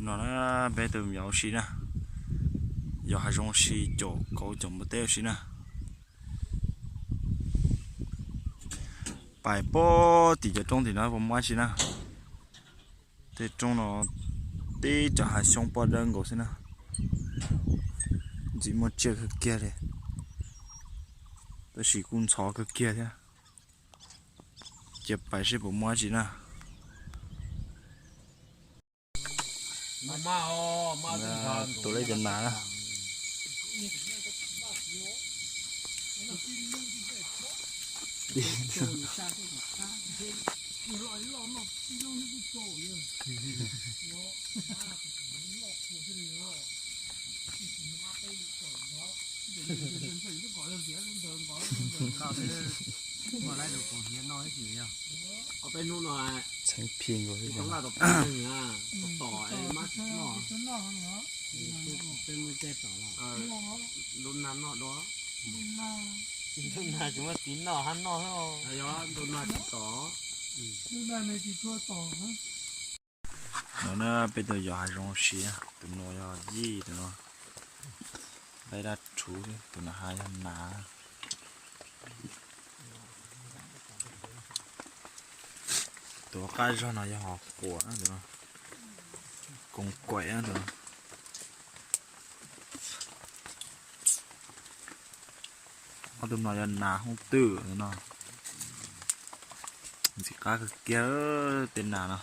No na, peb tus yos ua si na, yos hav zoov ua si, caum kauv caum npua teb ua si na. Pais puag tim cov roob tim no puas muaj dab tsi na. Tej roob no tib cov hav xyoob poj dawb nkaus xwb na. Ntxim muaj tsiaj kawg kiag li, tab sis kuj ntxhov kawg kiag thiab. Cia pais seb puas muaj dab tsi na. Tua lawv cov nas na. Txheeb phi nkaus li. No na, peb tus yos hav zoov ua si, tus no yog yij, tus no laib dab rhuv, tus no hab yog nas. Tus qab zog no yog hov quas, tus no koov kuam, tus no. Ob tug no yog nas hoob twm no. Ntxim qab kawg kiag tej nas no.